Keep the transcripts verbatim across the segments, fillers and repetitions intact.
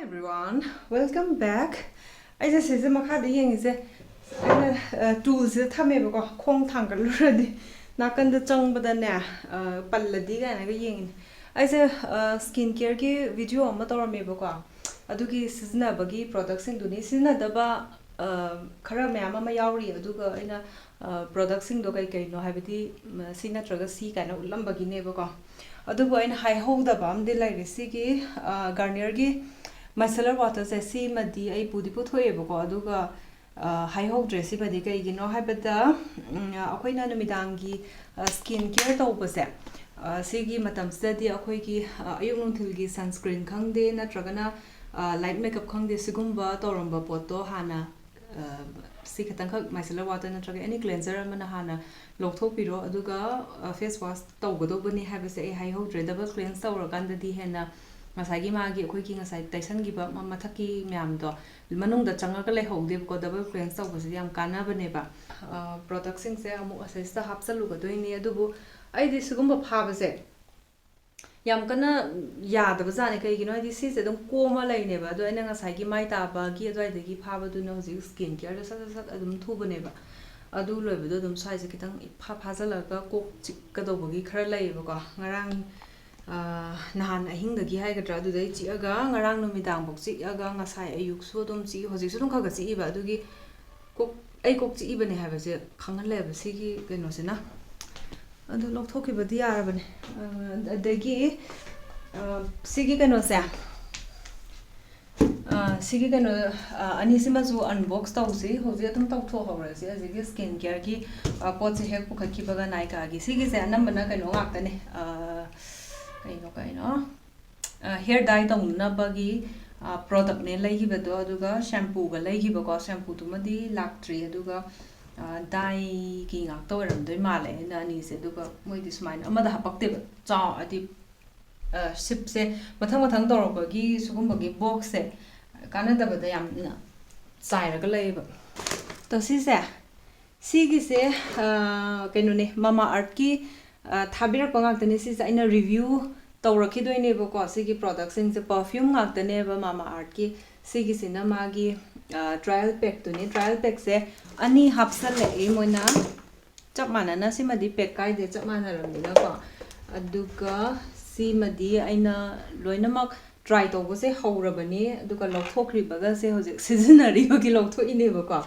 Everyone, welcome back. ꯑꯩꯁꯦ ꯁꯤꯁꯦ ꯃꯈꯥꯗ ꯌꯦꯡꯉꯤꯁꯦ ꯑꯩꯅ ꯇꯨꯜꯁꯤꯗ ꯊꯝꯃꯦꯕꯀꯣ, ꯈꯣꯡ ꯊꯥꯡꯒꯠꯂꯨꯔꯗꯤ ꯅꯥꯀꯟꯗ ꯆꯪꯕꯗꯅꯦ ꯄꯜꯂꯗꯤ ꯀꯥꯏꯅꯒ ꯌꯦꯡꯉꯤꯅꯦ꯫ ꯑꯩꯁꯦ ꯁ꯭ꯀꯤꯟ ꯀꯦꯌꯔꯒꯤ ꯚꯤꯗꯤꯑꯣ ꯑꯃ ꯇꯧꯔꯝꯃꯦꯕꯀꯣ, ꯑꯗꯨꯒꯤ ꯁꯤꯖꯤꯟꯅꯕꯒꯤ ꯄ꯭ꯔꯣꯗꯛꯁꯤꯡꯗꯨꯅꯤ꯫ ꯁꯤꯖꯤꯟꯅꯗꯕ ꯈꯔ ꯃꯌꯥꯝ ꯑꯃ ꯌꯥꯎꯔꯤ, ꯑꯗꯨꯒ ꯑꯩꯅ ꯄ꯭ꯔꯣꯗꯛꯁꯤꯡꯗꯣ ꯀꯩ ꯀꯩꯅꯣ ꯍꯥꯏꯕꯗꯤ ꯁꯤ ꯅꯠꯇ꯭ꯔꯒ ꯁꯤ ꯀꯥꯏꯅ ꯎꯠꯂꯝꯕꯒꯤꯅꯦꯕꯀꯣ꯫ ꯑꯗꯨꯕꯨ ꯑꯩꯅ ꯍꯥꯏꯍꯧꯗꯕ ꯑꯃꯗꯤ ꯂꯩꯔꯦ꯫ ꯁꯤꯒꯤ ꯒꯥꯔꯅꯤꯌꯔꯒꯤ ꯃꯥꯏꯁꯦꯂꯔ ꯋꯥꯇꯔꯁꯦ ꯁꯤꯃꯗꯤ ꯑꯩ ꯄꯨꯗꯤ ꯄꯨꯊꯣꯛꯑꯦꯕꯀꯣ, ꯑꯗꯨꯒ ꯍꯥꯏꯍꯧꯗ꯭ꯔꯦ꯫ ꯁꯤꯃꯗꯤ ꯀꯩꯒꯤꯅꯣ ꯍꯥꯏꯕꯗ ꯑꯩꯈꯣꯏꯅ ꯅꯨꯃꯤꯗꯥꯡꯒꯤ ꯁ꯭ꯀꯤꯟ ꯀꯦꯌꯔ ꯇꯧꯕꯁꯦ ꯁꯤꯒꯤ ꯃꯇꯝꯁꯤꯗꯗꯤ ꯑꯩꯈꯣꯏꯒꯤ ꯑꯌꯨꯛ ꯅꯨꯡꯊꯤꯜꯒꯤ ꯁꯟꯁꯀ꯭ꯔꯤꯟ ꯈꯪꯗꯦ, ꯅꯠꯇ꯭ꯔꯒꯅ ꯂꯥꯏꯠ ꯃꯦꯀꯞ ꯈꯪꯗꯦ, ꯁꯤꯒꯨꯝꯕ ꯇꯧꯔꯝꯕ ꯄꯣꯠꯇꯣ ꯍꯥꯟꯅ ꯁꯤ ꯈꯤꯇꯪꯈꯛ ꯃꯥꯏꯁꯦꯂꯔ ꯋꯥꯇꯔ ꯅꯠꯇ꯭ꯔꯒ ꯑꯦꯅꯤ ꯀ꯭ꯂꯦꯟꯖꯔ ꯑꯃꯅ ꯍꯥꯟꯅ ꯂꯧꯊꯣꯛꯄꯤꯔꯣ꯫ ꯑꯗꯨꯒ ꯐꯦꯁ ꯋꯥꯁ ꯇꯧꯒꯗꯧꯕꯅꯤ ꯍꯥꯏꯕꯁꯦ ꯑꯩ ꯍꯥꯏꯍꯧꯗ꯭ꯔꯦ꯫ ꯗꯕꯜ ꯀ꯭ꯂꯦꯟꯁ ꯇꯧꯔꯀꯥꯟꯗꯗꯤ ꯍꯦꯟꯅ ꯉꯁꯥꯏꯒꯤ ꯃꯥꯒꯤ ꯑꯩꯈꯣꯏꯒꯤ ꯉꯁꯥꯏ ꯇꯩꯁꯟꯈꯤꯕ ꯃ- ꯃꯊꯛꯀꯤ ꯃꯌꯥꯝꯗꯣ ꯃꯅꯨꯡꯗ ꯆꯪꯉꯒ ꯂꯩꯍꯧꯗꯦꯕꯀꯣ꯫ ꯗꯕꯜ ꯀ꯭ꯂꯦꯟꯁ ꯇꯧꯕꯁꯤꯗꯤ ꯌꯥꯝ ꯀꯥꯟꯅꯕꯅꯦꯕ꯫ ꯄ꯭ꯔꯣꯗꯛꯁꯤꯡꯁꯦ ꯑꯃꯨꯛ ꯑꯁꯤꯁꯤꯗ ꯍꯥꯞꯆꯜꯂꯨꯒꯗꯣꯏꯅꯤ꯫ ꯑꯗꯨꯕꯨ ꯑꯩꯗꯤ ꯁꯤꯒꯨꯝꯕ ꯐꯥꯕꯁꯦ ꯌꯥꯝ ꯀꯟꯅ ꯌꯥꯗꯕ ꯖꯥꯠꯅꯦ꯫ ꯀꯩꯒꯤꯅꯣ ꯍꯥꯏꯗꯤ ꯁꯤꯁꯦ ꯑꯗꯨꯝ ꯀꯣꯝꯃ ꯂꯩꯅꯦꯕ꯫ ꯑꯗꯣ ꯑꯩꯅ ꯉꯁꯥꯏꯒꯤ ꯃꯥꯏ ꯇꯥꯕꯒꯤ ꯑꯗꯨꯋꯥꯏꯗꯒꯤ ꯐꯥꯕꯗꯨꯅ ꯍꯧꯖꯤꯛ ꯁ꯭ꯀꯤꯟ ꯀꯦꯌꯔꯗꯣ ꯁꯠ ꯁꯠ ꯁꯠ ꯑꯗꯨꯝ ꯊꯨꯕꯅꯦꯕ꯫ ꯑꯗꯨ ꯂꯣꯏꯕꯗꯣ ꯑꯗꯨꯝ ꯁ꯭ꯋꯥꯏꯁꯦ ꯈꯤꯇꯪ ꯏꯐꯥ ꯐꯥꯖꯤꯜꯂꯒ ꯀꯣꯛ ꯆꯤꯛꯀꯗꯧꯕꯒꯤ ꯈꯔ ꯂꯩꯌꯦꯕꯀꯣ꯫ ꯉꯔꯥꯡ ꯅꯍꯥꯟ ꯑꯍꯤꯡꯗꯒꯤ ꯍꯥꯏꯒꯗ꯭ꯔꯥ, ꯑꯗꯨꯗꯩ ꯆꯤꯛꯑꯒ ꯉꯔꯥꯡ ꯅꯨꯃꯤꯗꯥꯡꯐꯥꯎ ꯆꯤꯛꯑꯒ ꯉꯁꯥꯏ ꯑꯌꯨꯛꯁꯨ ꯑꯗꯨꯝ ꯆꯤꯛꯏ꯫ ꯍꯧꯖꯤꯛꯁꯨ ꯑꯗꯨꯝ ꯈꯔ ꯈꯔ ꯆꯤꯛꯏꯕ꯫ ꯑꯗꯨꯒꯤ ꯀꯣꯛ ꯑꯩ ꯀꯣꯛ ꯆꯤꯛꯏꯕꯅꯦ ꯍꯥꯏꯕꯁꯦ ꯈꯪꯍꯜꯂꯦꯕ ꯁꯤꯒꯤ ꯀꯩꯅꯣꯁꯤꯅ꯫ ꯑꯗꯨ ꯂꯧꯊꯣꯛꯈꯤꯕꯗꯤ ꯌꯥꯔꯕꯅꯦ꯫ ꯑꯗꯒꯤ ꯁꯤꯒꯤ ꯀꯩꯅꯣꯁꯦ, ꯁꯤꯒꯤ ꯀꯩꯅꯣ ꯑꯅꯤꯁꯤꯃꯁꯨ ꯑꯟꯕꯣꯛꯁ ꯇꯧꯁꯤ꯫ ꯍꯧꯖꯤꯛ ꯑꯗꯨꯝ ꯇꯧꯊꯣꯛꯍꯧꯔꯁꯤ꯫ ꯍꯧꯖꯤꯛꯀꯤ ꯁ꯭ꯀꯤꯟ ꯀꯦꯌꯔꯒꯤ ꯄꯣꯠꯁꯦ ꯍꯦꯛ ꯄꯨꯈꯠꯈꯤꯕꯒ ꯅꯥꯏꯀꯥꯒꯤ ꯁꯤꯒꯤꯁꯦ ꯑꯅꯝꯕꯅ ꯀꯩꯅꯣ ꯉꯥꯛꯇꯅꯦ꯫ ꯀꯩꯅꯣ ꯀꯩꯅꯣ ꯍꯤꯌꯔ ꯗꯥꯏ ꯇꯧꯅꯅꯕꯒꯤ ꯄ꯭ꯔꯣꯗꯛꯅꯦ ꯂꯩꯈꯤꯕꯗꯣ꯫ ꯑꯗꯨꯒ ꯁꯦꯝꯄꯨꯒ ꯂꯩꯈꯤꯕꯀꯣ꯫ ꯁꯦꯝꯄꯨꯗꯨꯃꯗꯤ ꯂꯥꯛꯇ꯭ꯔꯤ꯫ ꯑꯗꯨꯒ ꯗꯥꯏꯒꯤ ꯉꯥꯛꯇ ꯑꯣꯏꯔꯝꯗꯣꯏ ꯃꯥꯜꯂꯦ ꯑꯩꯅ ꯑꯅꯤꯁꯦ꯫ ꯑꯗꯨꯒ ꯃꯣꯏꯗꯤ ꯁꯨꯃꯥꯏꯅ ꯑꯃꯗ ꯍꯥꯄꯛꯇꯦꯕ꯫ ꯆꯥꯎ ꯍꯥꯏꯗꯤ ꯁꯤꯞꯁꯦ ꯃꯊꯪ ꯃꯊꯪ ꯇꯧꯔꯛꯄꯒꯤ ꯁꯤꯒꯨꯝꯕꯒꯤ ꯕꯣꯛꯁꯁꯦ ꯀꯥꯟꯅꯗꯕꯗ ꯌꯥꯝꯅ ꯆꯥꯏꯔꯒ ꯂꯩꯌꯦꯕ꯫ ꯑꯗꯣ ꯁꯤꯁꯦ ꯁꯤꯒꯤꯁꯦ ꯀꯩꯅꯣꯅꯦ, ꯃꯃꯥ ꯑꯥꯔꯠꯀꯤ ꯊꯥꯕꯤꯔꯛꯄ ꯉꯥꯛꯇꯅꯦ꯫ ꯁꯤꯁꯦ ꯑꯩꯅ ꯔꯤꯚ꯭ꯌꯨ ꯇꯧꯔꯛꯈꯤꯗꯣꯏꯅꯦꯕꯀꯣ꯫ ꯁꯤꯒꯤ productꯁꯤꯡꯁꯦ perfume ꯉꯥꯛꯇꯅꯦꯕ ꯃꯥꯃꯥ ꯑꯥꯔꯠꯀꯤ꯫ ꯁꯤꯒꯤꯁꯤꯅ ꯃꯥꯒꯤ trial packꯇꯨꯅꯤ꯫ Trial packꯁꯦ ꯑꯅꯤ ꯍꯥꯞꯆꯜꯂꯛꯑꯦ ꯃꯣꯏꯅ꯫ ꯆꯞ ꯃꯥꯟꯅꯅ ꯁꯤꯃꯗꯤ pack ꯀꯥꯏꯗꯦ, ꯆꯞ ꯃꯥꯟꯅꯔꯕꯅꯤꯅꯀꯣ꯫ ꯑꯗꯨꯒ ꯁꯤꯃꯗꯤ ꯑꯩꯅ ꯂꯣꯏꯅꯃꯛ try ꯇꯧꯕꯁꯦ ꯍꯧꯔꯕꯅꯤ, ꯑꯗꯨꯒ ꯂꯧꯊꯣꯛꯈ꯭ꯔꯤꯕꯒꯁꯦ ꯍꯧꯖꯤꯛ ꯁꯤꯖꯤꯟꯅꯔꯤꯕꯒꯤ ꯂꯧꯊꯣꯛꯏꯅꯦꯕꯀꯣ꯫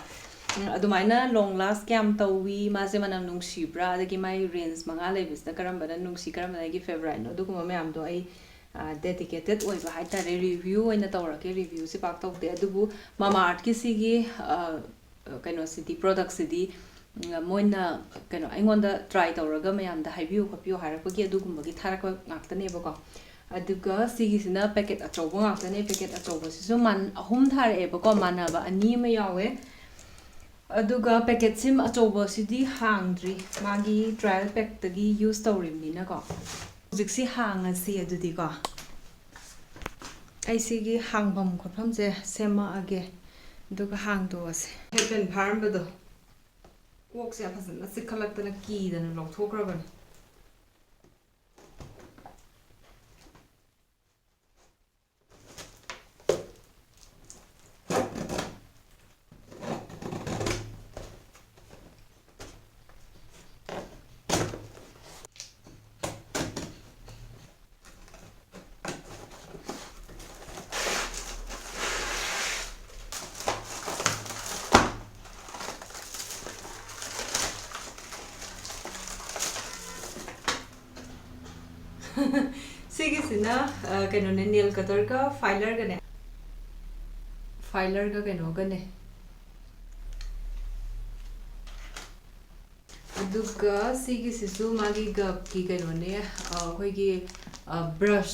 ꯎꯝ, ꯑꯗꯨꯃꯥꯏꯅ long last ꯀꯌꯥꯝ ꯇꯧꯏ, ꯃꯥꯁꯦ ꯃꯅꯝ ꯅꯨꯡꯁꯤꯕ꯭ꯔꯥ, ꯑꯗꯒꯤ ꯃꯥꯒꯤ range ꯃꯉꯥ ꯂꯩꯕꯁꯤꯗ ꯀꯔꯝꯕꯅ ꯅꯨꯡꯁꯤ, ꯀꯔꯝꯕꯅ ꯑꯩꯒꯤ favouriteꯅꯣ, ꯑꯗꯨꯒꯨꯝꯕ ꯃꯌꯥꯝꯗꯣ ꯑꯩ dedicated ꯑꯣꯏꯕ ꯍꯥꯏꯇꯥꯔꯦ, review ꯑꯣꯏꯅ ꯇꯧꯔꯛꯀꯦ꯫ Reviewꯁꯦ ꯄꯥꯛ ꯇꯧꯗꯦ, ꯑꯗꯨꯕꯨ ꯃꯥꯃꯥ ꯑꯥꯔꯠꯀꯤ ꯁꯤꯒꯤ ꯀꯩꯅꯣꯁꯤꯗꯤ, productꯁꯤꯗꯤ ꯃꯣꯏꯅ ꯀꯩꯅꯣ ꯑꯩꯉꯣꯟꯗ try ꯇꯧꯔꯒ ꯃꯌꯥꯝꯗ ꯍꯥꯏꯕꯤꯌꯨ ꯈꯣꯠꯄꯤꯌꯨ ꯍꯥꯏꯔꯛꯄꯒꯤ ꯑꯗꯨꯒꯨꯝꯕꯒꯤ ꯊꯥꯔꯛꯄ ꯉꯥꯛꯇꯅꯦꯕꯀꯣ꯫ ꯑꯗꯨꯒ ꯁꯤꯒꯤꯁꯤꯅ packet ꯑꯆꯧꯕ ꯉꯥꯛꯇꯅꯦ꯫ Packet ꯑꯆꯧꯕꯁꯤꯁꯨ ꯃꯥꯟ-, ꯑꯍꯨꯝ ꯊꯥꯔꯛꯑꯦꯕꯀꯣ, ꯃꯥꯟꯅꯕ ꯑꯅꯤ ꯑꯃ ꯌꯥꯎꯋꯦ꯫ ꯑꯗꯨꯒ packetꯁꯤ ꯑꯆꯧꯕꯁꯤꯗꯤ ꯍꯥꯡꯗ꯭ꯔꯤ, ꯃꯥꯒꯤ trial packꯇꯒꯤ use ꯇꯧꯔꯤꯕꯅꯤꯅꯀꯣ꯫ ꯍꯧꯖꯤꯛꯁꯤ ꯍꯥꯡꯉꯁꯤ ꯑꯗꯨꯗꯤꯀꯣ꯫ ꯑꯩ ꯁꯤꯒꯤ ꯍꯥꯡꯐꯝ ꯈꯣꯠꯐꯝꯁꯦ ꯁꯦꯝꯃꯛꯑꯒꯦ, ꯑꯗꯨꯒ ꯍꯥꯡꯗꯣꯛꯑꯁꯦ꯫ Headband ꯐꯥꯔꯝꯕꯗꯣ ꯀꯣꯛꯁꯦ ꯐꯖꯅ ꯆꯤꯛꯈꯠꯂꯛꯇꯅ ꯀꯤꯗꯅ ꯂꯧꯊꯣꯛꯈ꯭ꯔꯕꯅꯤ꯫ ꯁꯤꯒꯤꯁꯤꯅ ꯀꯩꯅꯣꯅꯦ, nail cutterꯒ filerꯒꯅꯦ, filerꯒ ꯀꯩꯅꯣꯒꯅꯦ꯫ ꯑꯗꯨꯒ ꯁꯤꯒꯤꯁꯤꯁꯨ ꯃꯥꯒꯤ ꯒꯞꯀꯤ ꯀꯩꯅꯣꯅꯦ, ꯑꯩꯈꯣꯏꯒꯤ brush,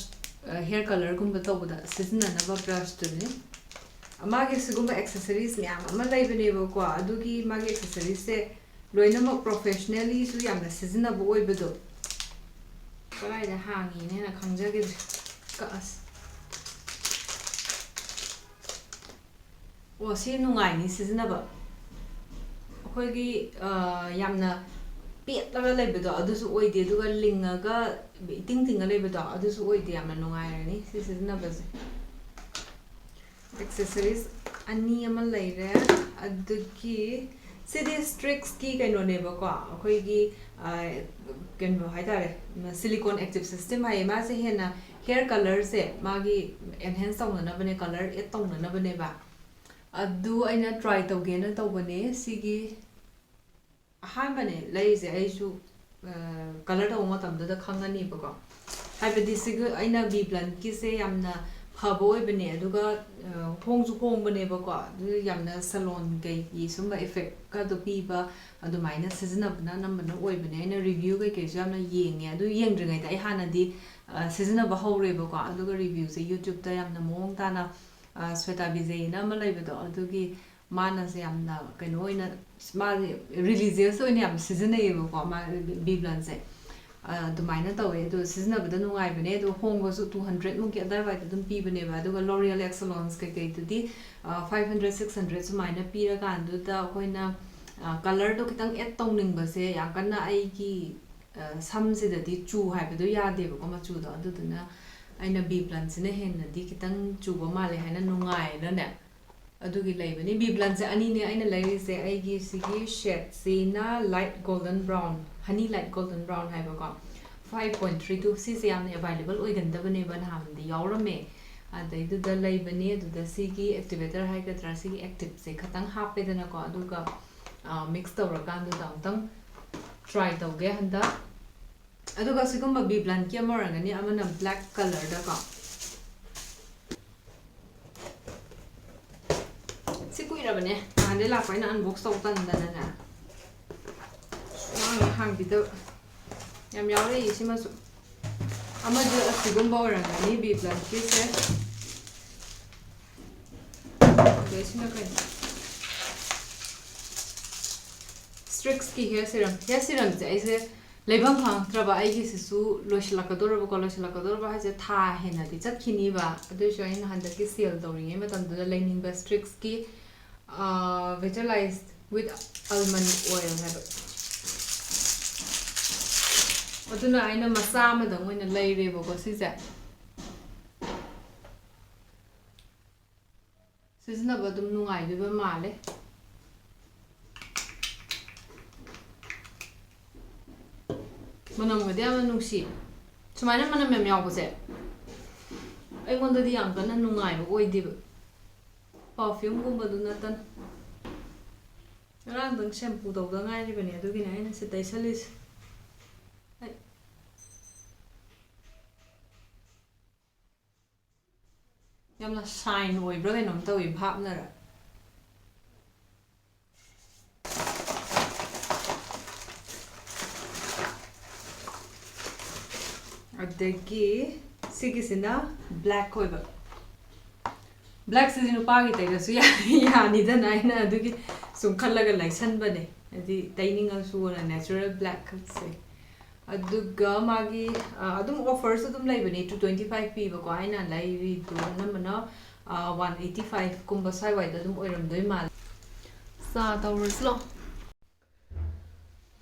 hair colorꯒꯨꯝꯕ ꯇꯧꯕꯗ ꯁꯤꯖꯤꯟꯅꯅꯕ brushꯇꯨꯅꯤ꯫ ꯃꯥꯒꯤ ꯁꯤꯒꯨꯝꯕ accessories ꯃꯌꯥꯝ ꯑꯃ ꯂꯩꯕꯅꯦꯕꯀꯣ, ꯑꯗꯨꯒꯤ ꯃꯥꯒꯤ accessoriesꯁꯦ ꯂꯣꯏꯅꯃꯛ professionallyꯁꯨ ꯌꯥꯝꯅ ꯁꯤꯖꯤꯟꯅꯕ ꯑꯣꯏꯕꯗꯣ꯫ ꯀꯗꯥꯏꯗ ꯍꯥꯡꯉꯤꯅꯦꯅ ꯈꯪꯖꯈꯤꯗ꯭ꯔꯦ꯫ ꯀꯛꯑꯁꯤ꯫ ꯑꯣ, ꯁꯤ ꯅꯨꯡꯉꯥꯏꯅꯤ ꯁꯤꯖꯤꯟꯅꯕ꯫ ꯑꯩꯈꯣꯏꯒꯤ, ꯑ, ꯌꯥꯝꯅ ꯄꯦꯠꯂꯒ ꯂꯩꯕꯗꯣ ꯑꯗꯨꯁꯨ ꯑꯣꯏꯗꯦ, ꯑꯗꯨꯒ ꯂꯤꯡꯉꯒ ꯏꯇꯤꯡ ꯇꯤꯡꯉ ꯂꯩꯕꯗꯣ ꯑꯗꯨꯁꯨ ꯑꯣꯏꯗꯦ꯫ ꯌꯥꯝꯅ ꯅꯨꯡꯉꯥꯏꯔꯅꯤ ꯁꯤ ꯁꯤꯖꯤꯟꯅꯕꯁꯦ꯫ ꯑꯦꯛꯁꯦꯁꯔꯤꯁ ꯑꯅꯤ ꯑꯃ ꯂꯩꯔꯦ꯫ ꯑꯗꯨꯒꯤ ꯁꯤꯗꯤ ꯁ꯭ꯇ꯭ꯔꯤꯛꯁꯀꯤ ꯀꯩꯅꯣꯅꯦꯕꯀꯣ, ꯑꯩꯈꯣꯏꯒꯤ, ꯑ, ꯀꯩꯅꯣ ꯍꯥꯏꯇꯥꯔꯦ, ꯁꯤꯂꯤꯀꯣꯟ ꯑꯦꯛꯇꯤꯞ ꯁꯤꯁꯇꯦꯝ ꯍꯥꯏꯌꯦ꯫ ꯃꯥꯁꯦ ꯍꯦꯟꯅ ꯍꯦꯌꯔ ꯀꯂꯔꯁꯦ ꯃꯥꯒꯤ ꯑꯦꯟꯍꯦꯟꯁ ꯇꯧꯅꯅꯕꯅꯦ, ꯀꯂꯔ ꯑꯦꯗ ꯇꯧꯅꯅꯕꯅꯦꯕ꯫ ꯑꯗꯨ ꯑꯩꯅ ꯇ꯭ꯔꯥꯏ ꯇꯧꯒꯦꯅ ꯇꯧꯕꯅꯦ꯫ ꯁꯤꯒꯤ ꯑꯍꯥꯟꯕꯅꯦ ꯂꯩꯔꯤꯁꯦ꯫ ꯑꯩꯁꯨ, ꯑ, ꯀꯂꯔ ꯇꯧꯕ ꯃꯇꯝꯗꯨꯗ ꯈꯪꯉꯅꯤꯕꯀꯣ꯫ ꯍꯥꯏꯕꯗꯤ ꯁꯤꯒ ꯑꯩꯅ ꯕꯤ ꯕ꯭ꯂꯟꯀꯤꯁꯦ ꯌꯥꯝꯅ ꯐꯕ ꯑꯣꯏꯕꯅꯦ, ꯑꯗꯨꯒ, ꯑ, ꯍꯣꯡꯁꯨ ꯍꯣꯡꯕꯅꯦꯕꯀꯣ꯫ ꯑꯗꯨ ꯌꯥꯝꯅ ꯁꯂꯣꯟ ꯀꯩꯒꯤ ꯁꯨꯝꯕ ꯏꯐꯦꯛꯀꯗꯣ ꯄꯤꯕ ꯑꯗꯨꯃꯥꯏꯅ ꯁꯤꯖꯤꯟꯅꯕꯅ ꯑꯅꯝꯕꯅ ꯑꯣꯏꯕꯅꯦ꯫ ꯑꯩꯅ ꯔꯤꯚ꯭ꯌꯨ ꯀꯩꯀꯩꯁꯨ ꯌꯥꯝꯅ ꯌꯦꯡꯉꯦ꯫ ꯑꯗꯨ ꯌꯦꯡꯗ꯭ꯔꯤꯉꯩꯗ ꯑꯩ ꯍꯥꯟꯅꯗꯤ, ꯑ, ꯁꯤꯖꯤꯟꯅꯕ ꯍꯧꯔꯦꯕꯀꯣ꯫ ꯑꯗꯨꯒ ꯔꯤꯚ꯭ꯌꯨꯁꯦ YouTube-ꯇ ꯌꯥꯝꯅ ꯃꯑꯣꯡ ꯇꯥꯅ, ꯑ, ꯁ꯭ꯋꯦꯇꯥ ꯕꯤꯖꯦꯅ ꯑꯃ ꯂꯩꯕꯗꯣ, ꯑꯗꯨꯒꯤ ꯃꯥꯅꯁꯦ ꯌꯥꯝꯅ ꯀꯩꯅꯣ ꯑꯣꯏꯅ, ꯃꯥꯁꯦ ꯔꯤꯂꯤꯖꯤꯌꯁ ꯑꯣꯏꯅ ꯌꯥꯝ ꯁꯤꯖꯤꯟꯅꯩꯌꯦꯕꯀꯣ, ꯃꯥ ꯕꯤ ꯕ꯭ꯂꯟꯁꯦ꯫ ꯑ, ꯑꯗꯨꯃꯥꯏꯅ ꯇꯧꯋꯦ꯫ ꯑꯗꯣ ꯁꯤꯖꯤꯟꯅꯕꯗ ꯅꯨꯡꯉꯥꯏꯕꯅꯦ꯫ ꯑꯗꯣ ꯍꯣꯡꯕꯁꯨ two hundred ꯃꯨꯛꯀꯤ ꯑꯗꯥꯏꯋꯥꯏꯗ ꯑꯗꯨꯝ ꯄꯤꯕꯅꯦꯕ꯫ ꯑꯗꯨꯒ L'Oréal Excellence ꯀꯩꯀꯩꯗꯨꯗꯤ, ꯑ, five hundred, six hundred ꯁꯨꯃꯥꯏꯅ ꯄꯤꯔꯀꯥꯟꯗꯨꯗ ꯑꯩꯈꯣꯏꯅ, ꯑ, ꯀꯂꯔꯗꯣ ꯈꯤꯇꯪ ꯑꯦꯗ ꯇꯧꯅꯤꯡꯕꯁꯦ ꯌꯥꯝ ꯀꯟꯅ ꯑꯩꯒꯤ, ꯑ, ꯁꯝꯁꯤꯗꯀꯣ ꯃꯆꯨꯗꯣ꯫ ꯑꯗꯨꯗꯨꯅ ꯑꯩꯅ ꯕꯤ ꯕ꯭ꯂꯟꯁꯤꯅ ꯍꯦꯟꯅꯗꯤ ꯈꯤꯇꯪ ꯆꯨꯕ ꯃꯥꯜꯂꯦ ꯍꯥꯏꯅ ꯅꯨꯡꯉꯥꯏꯌꯦꯅꯅꯦ꯫ ꯑꯗꯨꯒꯤ ꯂꯩꯕꯅꯤ꯫ ꯕꯤ ꯕ꯭ꯂꯟꯁꯦ ꯑꯅꯤꯅꯦ ꯑꯩꯅ ꯂꯩꯔꯤꯁꯦ꯫ ꯑꯩꯒꯤ ꯁꯤꯒꯤ ꯁꯦꯠꯁꯤꯅ light golden brown, honey light golden brown ꯍꯥꯏꯕꯀꯣ, five point three two꯫ ꯁꯤꯁꯦ ꯌꯥꯝꯅ ꯑꯦꯕꯥꯏꯂꯦꯕꯜ ꯑꯣꯏꯒꯟꯗꯕꯅꯦꯕ, ꯅꯍꯥꯟꯗꯤ ꯌꯥꯎꯔꯝꯃꯦ꯫ ꯑꯗꯩꯗꯨꯗ ꯂꯩꯕꯅꯦ꯫ ꯑꯗꯨꯗ ꯁꯤꯒꯤ ꯑꯦꯛꯇꯤꯚꯦꯇꯔ ꯍꯥꯏꯒꯗ꯭ꯔꯥ, ꯁꯤꯒꯤ ꯑꯦꯛꯇꯤꯞꯁꯦ ꯈꯇꯪ ꯍꯥꯞꯄꯦꯗꯅꯀꯣ, ꯑꯗꯨꯒ, ꯑ, ꯃꯤꯛꯁ ꯇꯧꯔꯀꯥꯟꯗꯨꯗ ꯑꯃꯨꯛꯇꯪ ꯇ꯭ꯔꯥꯏ ꯇꯧꯒꯦ ꯍꯟꯗꯛ꯫ ꯑꯗꯨꯒ ꯁꯤꯒꯨꯝꯕ ꯕꯤ ꯕ꯭ꯂꯟꯀꯤ ꯑꯃ ꯑꯣꯏꯔꯝꯒꯅꯤ, ꯑꯃꯅ ꯕ꯭ꯂꯦꯛ ꯀꯂꯔꯗꯀꯣ꯫ ꯁꯤ ꯀꯨꯏꯔꯕꯅꯦ, ꯅꯍꯥꯟꯗꯩ ꯂꯥꯛꯄ ꯑꯩꯅ ꯑꯟꯕꯣꯛꯁ ꯇꯧ ꯇꯟꯗꯅꯅꯦ꯫ ꯁꯨꯡꯍꯥꯡ ꯍꯦꯛ ꯍꯥꯡꯕꯤꯗꯕ꯫ ꯌꯥꯝ ꯌꯥꯎꯔꯛꯏ ꯁꯤꯃꯁꯨ꯫ ꯑꯃꯗꯤ ꯑꯁꯤꯒꯨꯝꯕ ꯑꯣꯏꯔꯝꯒꯅꯤ ꯕꯤ ꯕ꯭ꯂꯟꯀꯤꯁꯦ꯫ ꯑꯗꯩ ꯁꯤꯅ ꯀꯩꯅꯣ? ꯁ꯭ꯇ꯭ꯔꯤꯛꯁꯀꯤ ꯍꯦꯌꯔ ꯁꯤꯔꯝ꯫ ꯍꯦꯌꯔ ꯁꯤꯔꯝꯁꯦ ꯑꯩꯁꯦ ꯂꯩꯐꯝ ꯈꯪꯉꯛꯇ꯭ꯔꯕ, ꯑꯩꯒꯤꯁꯤꯁꯨ ꯂꯣꯏꯁꯤꯜꯂꯛꯀꯗꯧꯔꯕꯀꯣ꯫ ꯂꯣꯏꯁꯤꯜꯂꯛꯀꯗꯧꯔꯕ ꯍꯥꯏꯁꯦ ꯊꯥ ꯍꯦꯟꯅꯗꯤ ꯆꯠꯈꯤꯅꯤꯕ꯫ ꯑꯗꯨꯏꯁꯨ ꯑꯩꯅ ꯍꯟꯗꯛꯀꯤ ꯁꯦꯜ ꯇꯧꯔꯤꯉꯩ ꯃꯇꯝꯗꯨꯗ ꯂꯩꯅꯤꯡꯕ ꯁ꯭ꯇ꯭ꯔꯤꯛꯁꯀꯤ, ꯑ, Vitalized with Almond Oil ꯍꯥꯏꯕ꯫ ꯑꯗꯨꯅ ꯑꯩꯅ ꯃꯆꯥ ꯑꯃꯗꯪ ꯑꯣꯏꯅ ꯂꯩꯔꯦꯕꯀꯣ ꯁꯤꯁꯦ꯫ ꯁꯤꯖꯤꯟꯅꯕ ꯑꯗꯨꯝ ꯅꯨꯡꯉꯥꯏꯗꯣꯏꯕ ꯃꯥꯜꯂꯦ꯫ ꯃꯅꯝꯒꯗꯤ ꯌꯥꯝꯅ ꯅꯨꯡꯁꯤ꯫ ꯁꯨꯃꯥꯏꯅ ꯃꯅꯝ ꯌꯥꯝ ꯌꯥꯎꯕꯁꯦ ꯑꯩꯉꯣꯟꯗꯗꯤ ꯌꯥꯝ ꯀꯟꯅ ꯅꯨꯡꯉꯥꯏꯕ ꯑꯣꯏꯗꯦꯕ, perfumeꯒꯨꯝꯕꯗꯨ ꯅꯠꯇꯅ꯫ ꯉꯔꯥꯡꯗꯪ shampoo ꯇꯧꯗ ꯉꯥꯏꯔꯤꯕꯅꯦ, ꯑꯗꯨꯒꯤꯅꯦ ꯑꯩꯅ ꯁꯤ ꯇꯩꯁꯜꯂꯤꯁꯦ꯫ ꯑꯩ ꯌꯥꯝꯅ shine ꯑꯣꯏꯕ꯭ꯔꯥ ꯀꯩꯅꯣꯝ ꯇꯧꯏ, ꯚꯥꯞꯅꯔ꯫ ꯑꯗꯒꯤ ꯁꯤꯒꯤꯁꯤꯅ black ꯑꯣꯏꯕ꯫ Blackꯁꯤꯗꯤ ꯅꯨꯄꯥꯒꯤ ꯇꯩꯔꯁꯨ ꯌꯥ-, ꯌꯥꯅꯤꯗꯅ, ꯑꯩꯅ ꯑꯗꯨꯒꯤ ꯁꯨꯝ ꯈꯜꯂꯒ ꯂꯩꯁꯟꯕꯅꯦ, ꯍꯥꯏꯗꯤ ꯇꯩꯅꯤꯡꯉꯁꯨꯅ natural blackꯁꯦ꯫ ꯑꯗꯨꯒ ꯃꯥꯒꯤ, ꯑ, ꯑꯗꯨꯝ offerꯁꯨ ꯑꯗꯨꯝ ꯂꯩꯕꯅꯦ, two twenty five ꯄꯤꯕꯀꯣ꯫ ꯑꯩꯅ ꯂꯩꯔꯤꯗꯣ ꯑꯅꯝꯕꯅ, ꯑ, one eighty fiveꯀꯨꯝꯕ ꯁ꯭ꯋꯥꯏꯋꯥꯏꯗ ꯑꯗꯨꯝ ꯑꯣꯏꯔꯝꯗꯣꯏ ꯃꯥꯜꯂꯦ꯫ ꯆꯥ ꯇꯧꯔꯁꯤ ꯂꯥꯎ꯫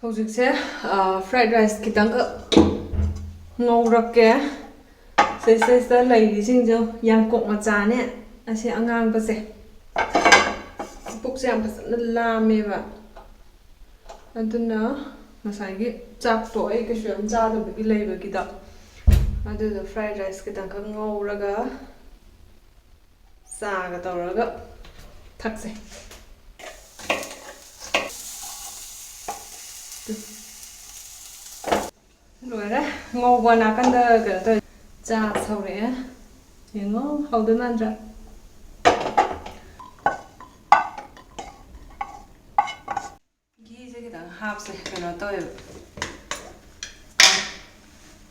ꯍꯧꯖꯤꯛꯁꯦ, ꯑ, fried rice ꯈꯤꯇꯪꯈꯛ ꯉꯧꯔꯛꯀꯦ꯫ ꯁꯤꯁꯤꯗ ꯂꯩꯔꯤꯁꯤꯡꯁꯦ ꯌꯥꯡꯀꯣꯛ ꯃꯆꯥꯅꯦ, ꯑꯁꯤ ꯑꯉꯥꯡꯕꯁꯦ꯫ ꯄꯨꯛꯁꯦ ꯌꯥꯝ ꯐꯖꯅ ꯂꯥꯝꯃꯦꯕ꯫ ꯑꯗꯨꯅ ꯉꯁꯥꯏꯒꯤ ꯆꯥꯛꯇꯣ ꯑꯩ ꯀꯩꯁꯨ ꯌꯥꯝ ꯆꯥꯗꯕꯒꯤ ꯂꯩꯕꯒꯤꯗꯣ, ꯑꯗꯨꯗꯣ fried rice ꯈꯤꯇꯪꯈꯛ ꯉꯧꯔꯒ ꯆꯥꯒ ꯇꯧꯔꯒ ꯊꯛꯁꯦ꯫ ꯂꯣꯏꯔꯦ꯫ ꯉꯧꯕ ꯅꯥꯀꯟꯗ ꯀꯩꯅꯣ ꯇꯧꯋꯦ꯫ ꯆꯥ ꯁꯧꯔꯛꯑꯦ꯫ ꯌꯦꯡꯉꯣ, ꯍꯧꯗꯣꯏ ꯃꯥꯟꯗ꯭ꯔꯥ? ꯘꯤꯁꯦ ꯈꯤꯇꯪ ꯍꯥꯞꯁꯦ, ꯀꯩꯅꯣ ꯇꯧꯋꯦꯕ,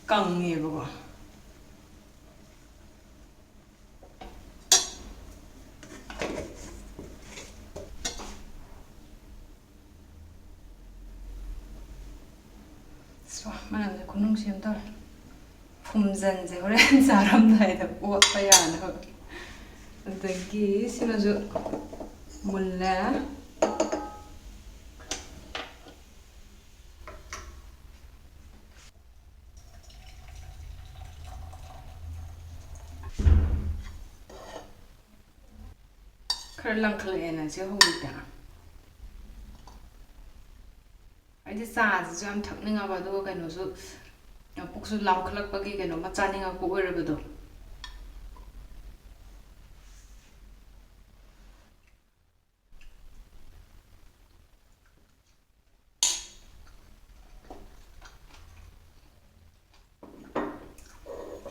ꯀꯪꯉꯦꯕꯀꯣ꯫ ꯑꯁ, ꯃꯅꯝꯁꯦ ꯈꯨꯅꯨꯡꯁꯤ ꯑꯃ ꯇꯧꯔꯦ꯫ ꯐꯨꯝꯖꯟꯁꯦ ꯍꯣꯔꯦꯟ ꯆꯥꯔꯝꯗꯥꯏꯗ ꯑꯣꯠꯄ ꯌꯥꯅꯕ꯫ ꯑꯗꯒꯤ ꯁꯤꯃꯁꯨ ꯃꯨꯜꯂꯦ꯫ ꯈꯔ ꯂꯪꯈꯠꯂꯛꯑꯦꯅ ꯁꯤ ꯍꯧꯖꯤꯛꯇꯤ꯫ ꯑꯩꯗꯤ ꯆꯥꯁꯤꯁꯨ ꯌꯥꯝ ꯊꯛꯅꯤꯡꯉꯕ, ꯑꯗꯨꯒ ꯀꯩꯅꯣꯁꯨ, ꯄꯨꯛꯁꯨ ꯂꯥꯝꯈꯠꯂꯛꯄꯒꯤ ꯀꯩꯅꯣꯝꯃ ꯆꯥꯅꯤꯡꯉꯛꯄ ꯑꯣꯏꯔꯕꯗꯣ꯫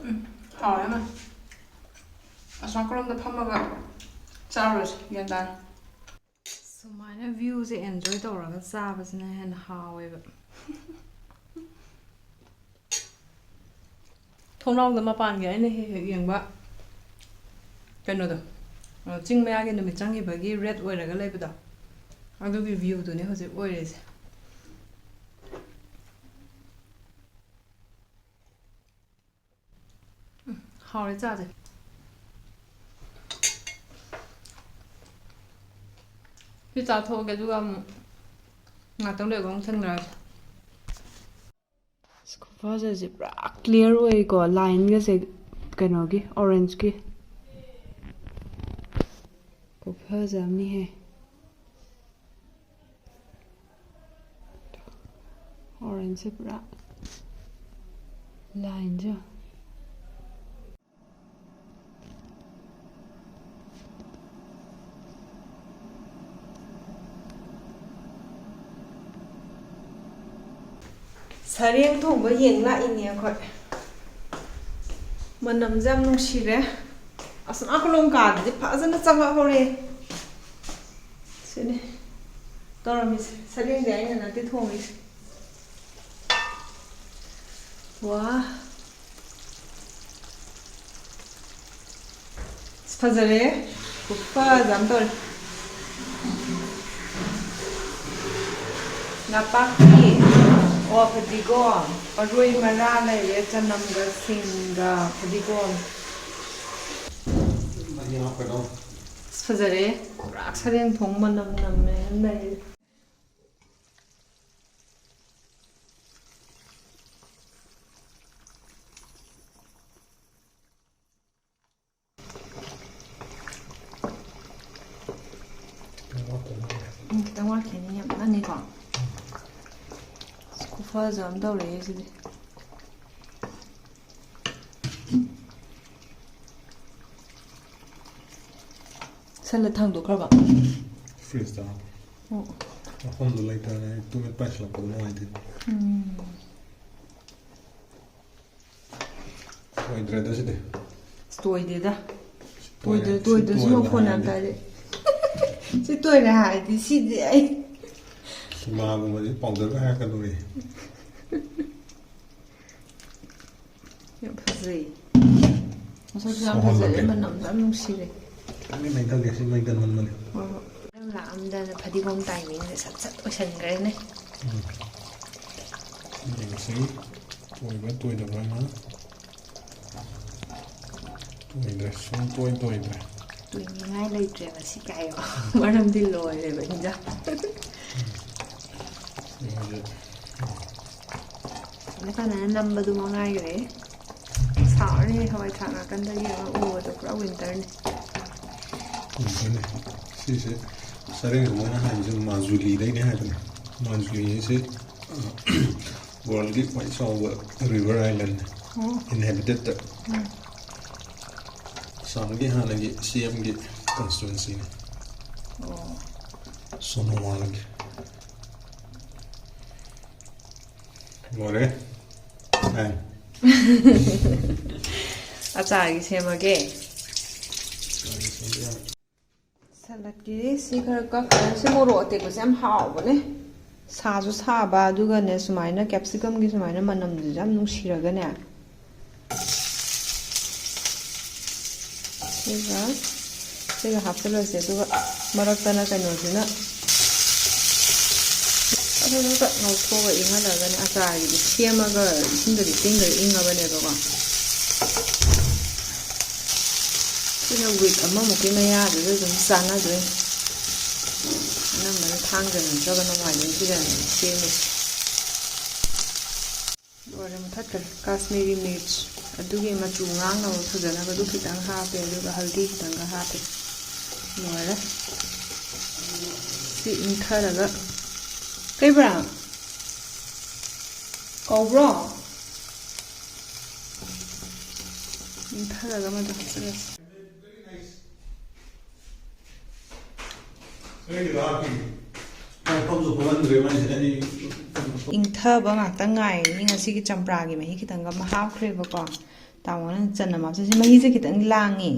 ꯎꯝ, ꯍꯥꯎꯔꯦ ꯌꯥꯝꯅ꯫ ꯑꯁꯣꯝ ꯅꯥꯀꯜꯂꯣꯝꯗ ꯐꯝꯃꯒ ꯆꯥꯔꯨꯔꯁꯤ, ꯒ꯭ꯌꯥꯟ ꯇꯥꯅ꯫ ꯁꯨꯃꯥꯏꯅ viewꯁꯦ enjoy ꯇꯧꯔꯒ ꯆꯥꯕꯁꯤꯅ ꯍꯦꯟꯅ ꯍꯥꯎꯋꯦꯕ꯫ ꯊꯣꯡꯅꯥꯎꯗ ꯃꯄꯥꯟꯒꯤ ꯑꯩꯅ ꯍꯦꯛ ꯍꯦꯛ ꯌꯦꯡꯕ ꯀꯩꯅꯣꯗꯣ, ꯑ, ꯆꯤꯡ ꯃꯌꯥꯒꯤ ꯅꯨꯃꯤꯠ ꯆꯪꯈꯤꯕꯒꯤ red ꯑꯣꯏꯔꯒ ꯂꯩꯕꯗꯣ, ꯑꯗꯨꯒꯤ viewꯗꯨꯅꯦ ꯍꯧꯖꯤꯛ ꯑꯣꯏꯔꯤꯁꯦ꯫ ꯎꯝ, ꯍꯥꯎꯔꯦ ꯆꯥꯁꯦ꯫ ꯁꯤ ꯆꯥꯊꯣꯛꯑꯒꯦ, ꯑꯗꯨꯒ ꯑꯃꯨꯛ ꯉꯥꯛꯇꯪ ꯂꯩꯔꯒ ꯑꯃꯨꯛ ꯊꯦꯡꯅꯔꯁꯦ꯫ ꯑꯁ, ꯈꯨꯐꯖꯁꯦ ꯄꯨꯔꯥ clear ꯑꯣꯏꯀꯣ, lineꯒꯁꯦ ꯀꯩꯅꯣꯒꯤ, orangeꯀꯤ꯫ ꯈꯨꯐꯖ ꯑꯃꯅꯤꯍꯦ꯫ Orangeꯁꯦ ꯄꯨꯔꯥ lineꯁꯦ꯫ ꯁꯔꯦꯡ ꯊꯣꯡꯕ ꯌꯦꯡ ꯂꯥꯛꯏꯅꯦ ꯑꯩꯈꯣꯏ꯫ ꯃꯅꯝꯁꯦ ꯌꯥꯝ ꯅꯨꯡꯁꯤꯔꯦ꯫ ꯑꯁ, ꯅꯥꯀꯜꯂꯣꯝ ꯀꯥꯗꯗꯤ ꯐꯖꯅ ꯆꯪꯉꯛꯍꯧꯔꯦ꯫ ꯁꯤꯅꯦ ꯇꯧꯔꯝꯃꯤꯁꯦ꯫ ꯁꯔꯦꯡꯗꯤ ꯑꯩꯅ ꯅꯠꯇꯦ ꯊꯣꯡꯉꯤꯁꯦ꯫ ꯋꯥ꯫ ꯑꯁ, ꯐꯖꯔꯦ꯫ ꯈꯨꯐꯖ ꯑꯃ ꯇꯧꯔꯦ꯫ ꯅꯄꯥꯛꯄꯤ, ꯑꯣ, ꯐꯗꯤꯒꯣꯝ, ꯃꯔꯣꯏ ꯃꯔꯥ ꯂꯩꯔꯦ, ꯆꯅꯝꯒ ꯁꯤꯡꯒ ꯐꯗꯤꯒꯣꯝ꯫ ꯑꯁ, ꯐꯖꯔꯦ꯫ ꯄꯨꯔꯥ ꯁꯔꯦꯡ ꯊꯣꯡ ꯃꯅꯝ ꯅꯝꯃꯦ꯫ ꯂꯩꯔꯦ꯫ ꯐꯖ ꯑꯃ ꯇꯧꯔꯛꯑꯦ ꯁꯤꯗꯤ꯫ ꯁꯜꯂ ꯊꯥꯡꯗꯣꯛꯈ꯭ꯔꯕ? ꯐ꯭ꯔꯤꯖꯇ꯫ ꯑꯣ꯫ ꯃꯐꯝꯗꯣ ꯂꯩꯇ꯭ꯔꯅꯦ, ꯑꯩ ꯇꯨꯃꯤꯠ ꯄꯥꯏꯁꯤꯜꯂꯛꯄꯗꯣ ꯅꯨꯡꯉꯥꯏꯇꯦ꯫ ꯎꯝ꯫ ꯂꯣꯏꯗ꯭ꯔꯦꯗ ꯁꯤꯗꯤ꯫ ꯑꯁ, ꯇꯣꯏꯗꯦꯗ꯫ ꯇꯣꯏꯗ꯭ꯔꯦ, ꯇꯣꯏꯗ꯭ꯔꯦ, ꯁꯤ ꯇꯣꯏꯗ꯭ꯔꯦ, ꯁꯤ ꯇꯣꯏꯔꯦ ꯃꯈꯣꯟ ꯌꯥꯝ ꯍꯥꯏꯔꯗꯤ꯫ ꯇꯥꯔꯦ꯫ ꯁꯤ ꯇꯣꯏꯔꯦ ꯍꯥꯏꯔꯗꯤ ꯁꯤꯗꯤ ꯑꯩ꯫ ꯁꯤꯃꯥꯒꯨꯝꯕꯗꯤ ꯄꯥꯎꯗꯔꯒ ꯍꯥꯏꯔꯛꯀꯗꯧꯔꯤ꯫ ꯌꯥꯝ ꯐꯖꯩ꯫ ꯃꯁꯛꯁꯨ ꯌꯥꯝ ꯐꯖꯔꯦ, ꯁꯧꯍꯜꯂꯒꯦ꯫ ꯃꯅꯝꯁꯨ ꯌꯥꯝ ꯅꯨꯡꯁꯤꯔꯦ꯫ ꯈꯤꯇꯪꯗꯤ ꯃꯩꯗꯜꯒꯦ, ꯁꯤ ꯃꯩꯗꯜ ꯃꯟꯕꯅꯦ꯫ ꯍꯣꯏ, ꯍꯣꯏ꯫ ꯅꯪ ꯂꯥꯛꯑꯝꯗꯅ ꯐꯗꯤꯒꯣꯝ ꯇꯥꯏꯃꯤꯡꯁꯦ ꯁꯠ ꯁꯠ ꯑꯣꯏꯁꯟꯈ꯭ꯔꯦꯅꯦ꯫ ꯎꯝ꯫ ꯌꯦꯡꯁꯤ, ꯇꯣꯏꯕ꯭ꯔꯥ ꯇꯣꯏꯗꯕ꯭ꯔꯥꯅ꯫ ꯇꯣꯏꯗ꯭ꯔꯦ, ꯁꯨꯡꯇꯣꯏ ꯇꯣꯏꯗ꯭ꯔꯦ꯫ ꯇꯣꯏꯅꯤꯡꯉꯥꯏ ꯂꯩꯇ꯭ꯔꯦ ꯉꯁꯤ ꯀꯥꯏꯌꯣ꯫ ꯃꯔꯝꯗꯤ ꯂꯣꯏꯔꯦꯕ ꯏꯟꯖꯥꯡ꯫ ꯁꯤꯁꯦ ꯐꯖꯅ ꯅꯝꯕꯗꯨ ꯃꯉꯥꯏꯈ꯭ꯔꯦ꯫ ꯁꯥꯎꯔꯅꯤ ꯍꯋꯥꯏ ꯊ꯭ꯔꯥꯛ ꯅꯥꯀꯟꯗꯒꯤ ꯑꯃ ꯎꯕꯗꯣ ꯄꯨꯔꯥ ꯋꯤꯟꯇꯔꯅꯤ꯫ ꯋꯤꯟꯇꯔꯅꯤ꯫ ꯁꯤꯁꯦ ꯁꯔꯦꯡ ꯃꯣꯏꯅ ꯍꯥꯏꯕꯁꯦ ꯃꯥꯖꯨꯂꯤꯗꯩꯅꯦ ꯍꯥꯏꯕꯅꯦ꯫ ꯃꯥꯖꯨꯂꯤ ꯍꯥꯏꯁꯦ, ꯑ, ꯋꯥꯔꯜꯒꯤ ꯈ꯭ꯋꯥꯏ ꯆꯥꯎꯕ ꯔꯤꯚꯔ ꯑꯥꯏꯂꯦꯟ꯫ ꯑꯣ꯫ ꯏꯟꯍꯦꯕꯤꯇꯦꯠꯇ꯫ ꯎꯝ꯫ ꯑꯁꯥꯝꯒꯤ ꯍꯥꯟꯅꯒꯤ ꯁꯤ ꯑꯦꯝꯒꯤ ꯀꯟꯁꯇꯤꯇ꯭ꯋꯦꯟꯁꯤꯅꯤ꯫ ꯑꯣ꯫ ꯁꯣꯅꯣꯋꯥꯜꯒꯤ꯫ ꯂꯣꯏꯔꯦ꯫ ꯑꯦ꯫ ꯑꯆꯥꯔꯒꯤ ꯁꯦꯝꯃꯒꯦ꯫ ꯑꯆꯥꯔꯒꯤ ꯁꯦꯝꯕ ꯌꯥꯔꯦ꯫ ꯁꯂꯠꯀꯤ ꯁꯤ ꯈꯔ ꯀꯛꯈ꯭ꯔꯦ꯫ ꯁꯤ ꯃꯣꯔꯣꯛ ꯑꯇꯦꯛꯄꯁꯦ ꯌꯥꯝ ꯍꯥꯎꯕꯅꯦ꯫ ꯁꯥꯁꯨ ꯁꯥꯕ, ꯑꯗꯨꯒꯅꯦ, ꯁꯨꯃꯥꯏꯅ ꯀꯦꯞꯁꯤꯀꯝꯒꯤ ꯁꯨꯃꯥꯏꯅ ꯃꯅꯝꯗꯨꯁꯨ ꯌꯥꯝ ꯅꯨꯡꯁꯤꯔꯒꯅꯦ꯫ ꯁꯤꯒ ꯁꯤꯒ ꯍꯥꯞꯆꯤꯜꯂꯁꯦ꯫ ꯑꯗꯨꯒ ꯃꯔꯛꯇꯅ ꯀꯩꯅꯣꯁꯤꯅ ꯑꯗꯨꯗꯨꯒ ꯉꯧꯊꯣꯛꯑꯒ ꯏꯪꯍꯜꯂꯒꯅꯦ, ꯑꯆꯥꯔꯒꯤꯗꯤ ꯁꯦꯝꯃꯒ ꯏꯁꯤꯡꯗꯗꯤ ꯇꯤꯡꯗ꯭ꯔꯗꯤ ꯏꯪꯉꯕꯅꯦꯕꯀꯣ꯫ ꯁꯤꯅ ꯋꯤꯛ ꯑꯃꯃꯨꯛꯀꯤ ꯃꯌꯥꯗꯨꯗ ꯑꯗꯨꯝ ꯆꯥꯟꯅꯗꯣꯏꯅꯤ꯫ ꯑꯅꯝꯕꯅ ꯊꯥꯡꯖ ꯅꯠꯇ꯭ꯔꯒ ꯅꯣꯡꯃꯥꯏꯖꯤꯡ ꯁꯤꯗꯅꯦ ꯁꯦꯝꯃꯤꯁꯦ꯫ ꯂꯣꯏꯔꯦ, ꯃꯨꯊꯠꯈ꯭ꯔꯦ꯫ ꯀꯥꯁꯃꯤꯔꯤ ꯃꯤꯔꯆ ꯑꯗꯨꯒꯤ ꯃꯆꯨ ꯉꯥꯡꯅꯕ ꯐꯖꯅꯕꯗꯨ ꯈꯤꯇꯪ ꯍꯥꯞꯄꯦ, ꯑꯗꯨꯒ ꯍꯜꯗꯤ ꯈꯤꯇꯪꯒ ꯍꯥꯞꯄꯦ꯫ ꯂꯣꯏꯔꯦ꯫ ꯁꯤ ꯏꯪꯊꯔꯒ, ꯀꯩꯕ꯭ꯔꯥ? ꯍꯧꯕ꯭ꯔꯣ? ꯏꯪꯊꯔꯒ ꯃꯗꯨ ꯍꯥꯞꯆꯤꯜꯂꯁꯤ꯫ ꯏꯪꯊꯕ ꯉꯥꯛꯇ ꯉꯥꯏꯔꯅꯤ꯫ ꯉꯁꯤꯒꯤ ꯆꯝꯄ꯭ꯔꯥꯒꯤ ꯃꯍꯤ ꯈꯤꯇꯪꯒ ꯑꯃ ꯍꯥꯞꯈ꯭ꯔꯦꯕꯀꯣ꯫ ꯇꯥꯃꯣꯅ ꯆꯅꯝ ꯍꯥꯞꯆꯤꯜꯂꯤ꯫ ꯃꯍꯤꯁꯦ ꯈꯤꯇꯪ ꯂꯥꯡꯉꯤ꯫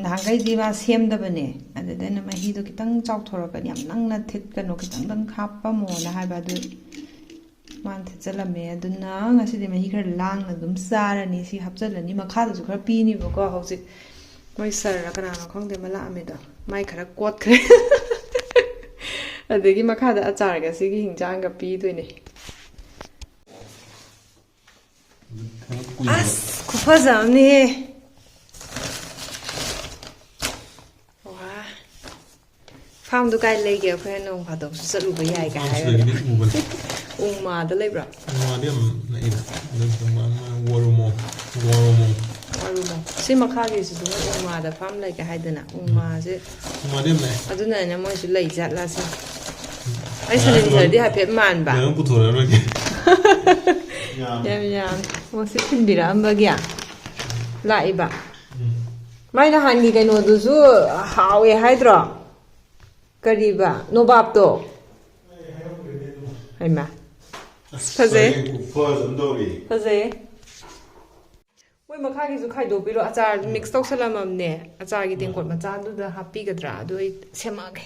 ꯅꯍꯥꯟꯈꯩꯗꯤ ꯃꯥ ꯁꯦꯝꯗꯕꯅꯦ꯫ ꯑꯗꯨꯗ ꯑꯩꯅ ꯃꯍꯤꯗꯣ ꯈꯤꯇꯪ ꯆꯥꯎꯊꯣꯔꯛꯀꯅꯤ, ꯌꯥꯝ ꯅꯪꯅ ꯊꯤꯠꯀꯅꯨ, ꯈꯤꯇꯪꯗꯪ ꯍꯥꯞꯄꯝꯃꯣꯅ ꯍꯥꯏꯕ꯫ ꯑꯗꯨ ꯃꯥꯅ ꯊꯤꯠꯆꯜꯂꯝꯃꯦ꯫ ꯑꯗꯨꯅ ꯉꯁꯤꯗꯤ ꯃꯍꯤ ꯈꯔ ꯂꯥꯡꯅ ꯑꯗꯨꯝ ꯆꯥꯔꯅꯤ꯫ ꯁꯤ ꯍꯥꯞꯆꯜꯂꯅꯤ꯫ ꯃꯈꯥꯗꯁꯨ ꯈꯔ ꯄꯤꯅꯤꯕꯀꯣ꯫ ꯍꯧꯖꯤꯛ ꯃꯣꯏ ꯁꯥꯔꯔ ꯀꯅꯥꯅꯣ ꯈꯪꯗꯦ ꯑꯃ ꯂꯥꯛꯑꯝꯃꯦꯗꯣ꯫ ꯃꯥꯏ ꯈꯔ ꯀꯣꯠꯈ꯭ꯔꯦ꯫ ꯑꯗꯒꯤ ꯃꯈꯥꯗ ꯑꯆꯥꯔꯒ ꯁꯤꯒꯤ ꯍꯤꯟꯖꯥꯡꯒ ꯄꯤꯗꯣꯏꯅꯦ꯫ ꯈꯔ ꯀꯨꯏꯕ꯫ ꯑꯁ, ꯈꯨꯐꯖ ꯑꯃꯅꯤꯍꯦ꯫ ꯋꯥ꯫ ꯐꯥꯝꯗꯣ ꯀꯥꯏ ꯂꯩꯒꯦ? ꯑꯩꯈꯣꯏꯅ ꯅꯣꯡ ꯐꯥꯗꯣꯛꯁꯨ ꯆꯠꯂꯨꯕ ꯌꯥꯏꯒ ꯍꯥꯏꯔꯒ꯫ ꯁꯤꯗꯒꯤꯗꯤ ꯎꯕꯅꯦ꯫ ꯎꯃꯥꯗ ꯂꯩꯕ꯭ꯔꯣ? ꯎꯃꯥꯗꯤ ꯌꯥꯝ ꯅꯛꯏꯗ꯫ ꯑꯗꯨꯝ ꯋꯥꯔꯨꯃꯣ, ꯋꯥꯔꯨꯃꯣ꯫ ꯋꯥꯔꯨꯃꯣ꯫ ꯁꯤ ꯃꯈꯥꯒꯤꯁꯤꯁꯨ ꯃꯣꯏ ꯎꯃꯥꯗ ꯐꯥꯝ ꯂꯩꯒ ꯍꯥꯏꯗꯅ꯫ ꯎꯃꯥꯁꯦ꯫ ꯎꯃꯥꯗꯤ ꯌꯥꯝ ꯅꯛꯑꯦ꯫ ꯑꯗꯨꯅꯅꯦ ꯃꯣꯏꯁꯨ ꯂꯩ ꯖꯥꯠꯂꯥ ꯁꯤ꯫ ꯑꯩ ꯁꯤꯂꯤꯟꯗꯔꯗꯤ ꯍꯥꯏꯐꯦꯠ ꯃꯥꯟꯕ꯫ ꯅꯪ ꯄꯨꯊꯣꯔꯛꯑꯔꯣꯏꯒꯦ꯫ ꯌꯥꯝ ꯌꯥꯝ꯫ ꯑꯣ, ꯁꯤ ꯊꯤꯟꯕꯤꯔꯛꯑꯝꯕꯒꯤ ꯂꯥꯛꯏꯕ꯫ ꯎꯝ꯫ ꯃꯥꯏ ꯅꯍꯥꯟꯒꯤ ꯀꯩꯅꯣꯗꯨꯁꯨ ꯍꯥꯎꯋꯦ ꯍꯥꯏꯗ꯭ꯔꯣ? ꯀꯔꯤꯕ? ꯅꯣꯕꯥꯞꯇꯣ? ꯍꯩꯃꯥ꯫ ꯑꯁ, ꯐꯖꯩ꯫ ꯐꯖꯩ꯫ ꯃꯣꯏ ꯃꯈꯥꯒꯤꯁꯨ ꯈꯥꯏꯗꯣꯛꯄꯤꯔꯣ꯫ ꯑꯆꯥꯔ ꯃꯤꯛꯁ ꯇꯧꯁꯜꯂꯝꯃꯕꯅꯦ꯫ ꯑꯆꯥꯔꯒꯤ ꯇꯦꯡꯀꯣꯠ ꯃꯆꯥꯗꯨꯗ ꯍꯥꯞꯄꯤꯒꯗ꯭ꯔꯥ? ꯑꯗꯨ ꯑꯩ ꯁꯦꯝꯃꯛꯑꯒꯦ꯫